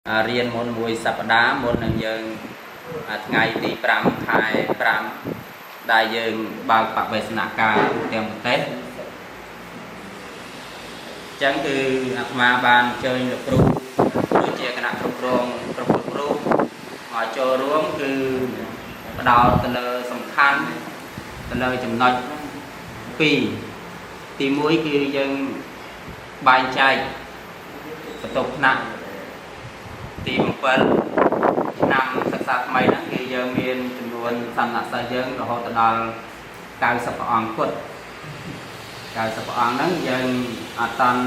រៀនមុនមួយសប្តាហ៍មុននឹងយើងថ្ងៃទី5ខែ5ដែលយើងបើកបវេសនកាលទាំងប្រទេសអញ្ចឹងគឺអាត្មាបានអញ្ជើញលោកគ្រូដូចជាគណៈគ្រប់គ្រងគ្រប់គ្រប់រូបមកចូលរួមគឺផ្ដោតទៅលើសំខាន់ទៅលើចំណុច2ទី1គឺយើងបែងចែកបន្ទប់ថ្នាក់ទី7ឆ្នាំសិក្សាថ្មីហ្នឹងគឺយើងមានចំនួនសំណាក់សិស្សយើងរហូតដល់90ព្រះអង្គគត់90ព្រះអង្គហ្នឹងយើងអត់តាន់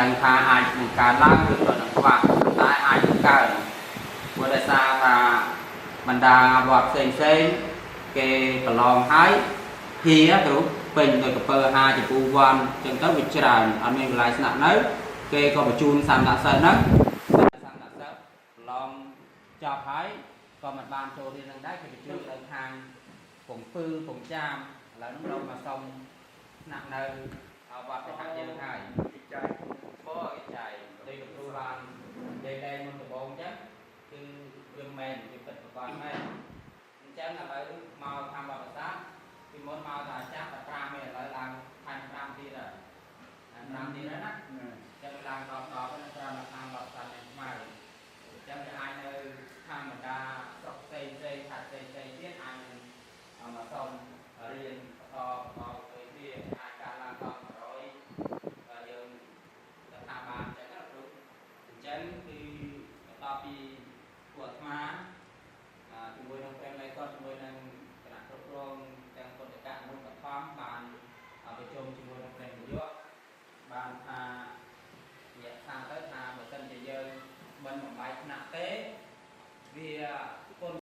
ដឹងថាអាចនឹងកើនឡើងឬក៏នឹងខ្វះតែអាចនឹងកើនព្រោះដោយសារថាបណ្ដាវត្តផ្សេងផ្សេងគេប្រឡងហើយហៀគ្រូពេញដោយកពើ5ចំពូវ័នអញ្ចឹងទៅវាច្រើនអត់មានកន្លែងស្នាក់នៅគេក៏បញ្ជូនសំណាក់សិស្សហ្នឹងសំណាក់សិស្សប្រឡងចប់ហើយក៏មិនបានចូលរៀននឹងដែរគេបញ្ជូនទៅខាងពងពឺពងចាមឥឡូវហ្នឹងលោកមកសុំស្នាក់នៅវត្តវិហារយើងហើយ ចែក បងគេចែកដូចលោកគ្រូបាននិយាយលែងមុនដំបូងអញ្ចឹងគឺវាមែនវាពិតប្រាកដមែនអញ្ចឹងឥឡូវមកខាងវត្តប្រាសាទពីមុនមកថាចាស់តែ5មែនឥឡូវឡើងថែម5ទៀតហើយ5ទៀតហើយណាអញ្ចឹងឡើងដល់10ហ្នឹងត្រឹមតែខាងវត្តប្រាសាទនេះខ្មៅអញ្ចឹងវាអាចនៅខាងបណ្ដាស្រុកផ្សេងផ្សេងខេត្តផ្សេងផ្សេងទៀតអាចនឹងមកសុំរៀនបន្តបន្តទៅទៀតអាចការឡើងដល់100យើងស្ថាប័នអញ្ចឹងណាគ្រូអញ្ចឹងគឺបន្ទាប់ពីពួកអាត្មាជាមួយនឹងព្រះមេគាត់ជាមួយនឹងគណៈគ្រប់គ្រងទាំងពុទ្ធកៈនុបត្ថម្ភបានប្រជុំជាមួយនឹងព្រះនាយកបានថានិយាយថាទៅថាបើសិនជាយើងមិនបំបែកថ្នាក់ទេវាគុណ